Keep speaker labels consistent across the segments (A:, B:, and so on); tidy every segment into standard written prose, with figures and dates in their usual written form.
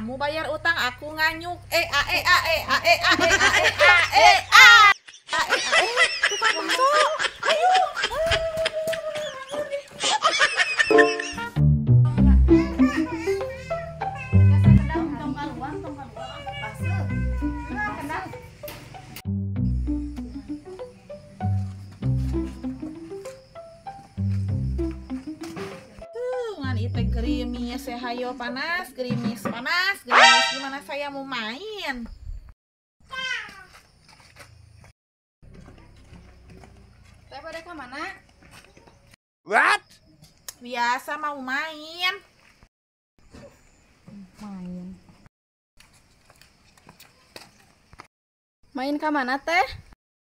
A: Kamu bayar utang, aku nganyuk. E a e a e a e a e a e a e a a e a e. Tukang bakso, ayo. Gerimis ya, hayo panas, gerimis panas, gerimis. Gimana saya mau main?
B: Teh pada ke mana?
C: What?
A: Biasa mau main.
B: Main. Main ke mana teh?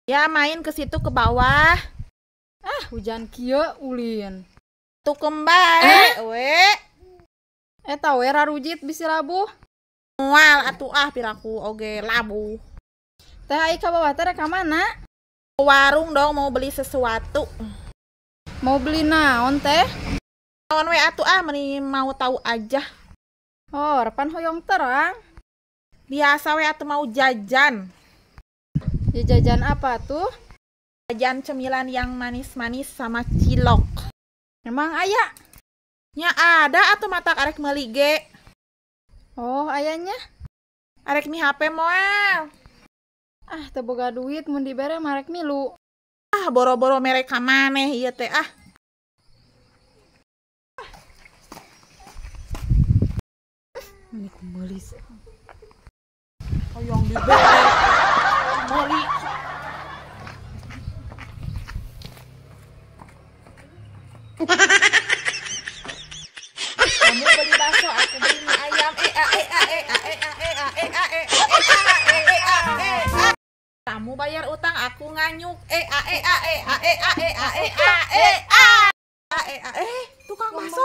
A: Ya main ke situ ke bawah.
B: Ah, hujan kieu ulin.
A: Tuh kembali, we.
B: Eta we rarujit bisi labuh.
A: Mual atuh ah piraku oge labuh.
B: Teh ai ka bawah teh rek ka mana?
A: Ke warung dong mau beli sesuatu.
B: Mau beli naon teh?
A: Naon we atuh ah meni mau tahu aja.
B: Oh, repan hoyong terang.
A: Biasa we atuh mau jajan.
B: Ya jajan apa tuh?
A: Jajan cemilan yang manis-manis sama cilok.
B: Emang aya?
A: Nya ada atuh mata arek meuli ge.
B: Oh, ayanya?
A: Arek mi HP moal.
B: Ah, teu boga duit mun dibere mah arek milu.
A: Ah, boro-boro mere ka maneh ieu teh ah.
B: Meni kumeulis.
A: Hoyong dibere. Meuli. Kamu beli bakso, aku beli mie ayam. E a e a e a e a e a e a e a e e a e a. Kamu bayar utang, aku nganyuk. E a e a e a e a e a e a e a e a e. Tukang bakso.